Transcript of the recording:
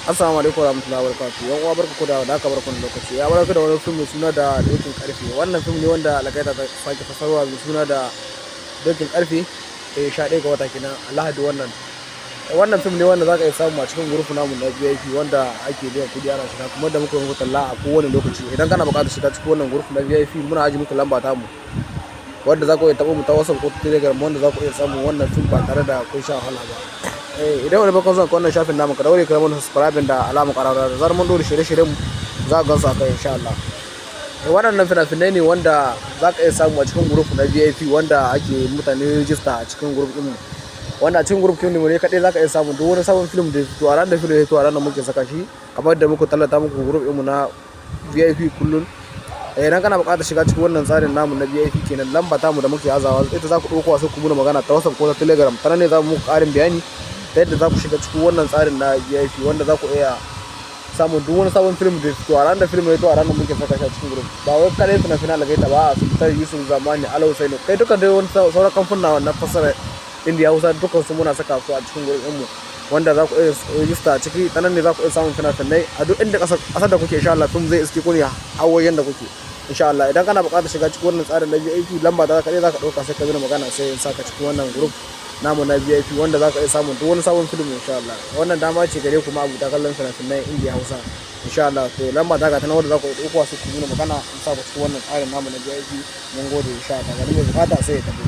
Assalamu alaikum warahmatullahi wabarakatuh. Yan uwa, barka ku da haka, barkan lokaci. Ya barka da wani fim mai suna da Dokin Karfe. Wannan fim ne wanda Algaita ta sake fasarwa mai suna da Dokin Karfe. 11 ga wata kenan, Lahadi wannan. Wannan fim ne wanda zaka iya samu a cikin group namu na VIP wanda ake biyan kuɗi ana shiga, kuma da muka muku talla a kowane lokaci. Idan kana buƙatar shiga cikin wannan group na VIP, muna ajiye muku lamba tamu wanda za ku iya taɓo mu ta WhatsApp ko Telegram, wanda za ku iya samun wannan fim ba tare da kun sha wahala ba. Idan wani bakon zuwa wannan shafin namu, ka daure ka mana subscribe da alamar ƙararrawa, da zarar mun ɗora shirye-shiryen mu za ka gansu a kai, insha Allah. Waɗannan fina-finai ne wanda za ka iya samu a cikin group na VIP wanda ake mutane rijista a cikin group ɗinmu. Wanda a cikin group ɗin mu ne kaɗai za ka iya samun duk wani sabon film da ya fito a ranar da film ya fito, a ranar muke saka shi, kamar yadda muka tallata muku group ɗinmu na VIP kullum. Idan kana buƙatar shiga cikin wannan tsarin namu na VIP kenan, lamba tamu da muke azawa ita za ku ɗauko sai ku muna magana ta WhatsApp ko ta Telegram. Ta nan ne za mu muku ƙarin bayani ta yadda za ku shiga cikin wannan tsarin na VIP wanda za ku iya samun duk wani sabon film da ya fito a ranar da film ya fito, a ranar muke saka shi a cikin group. Ba wai kaɗai fina-finan Algaita ba, a su Yusuf Zamani, Al Hussaini, kai duka dai wani sauran kamfuna na fassara Indiya Hausa, dukkan su muna saka su a cikin group ɗinmu wanda za ku iya rijista a ciki. Ta nan ne za ku iya samun fina-finai a duk inda ƙasar da kuke. Insha Allah fim zai iske ku ne a wajen da kuke, insha Allah. Idan kana buƙatar shiga cikin wannan tsarin na VIP, lamba ta kaɗai za ka ɗauka sai ka mana magana, sai in saka cikin wannan group namu na VIP wanda za ka iya samun duk wani sabon film, insha Allah. Wannan dama ce gare ku ma'abota kallon fina-finan Indiya Hausa, insha Allah. To, lamba ta ga ta nan wanda za ku iya ɗaukowa sai ku mana magana in sa ku cikin wannan tsarin namu na VIP. Mun gode, insha Allah. Ga mai buƙata sai ya tafi.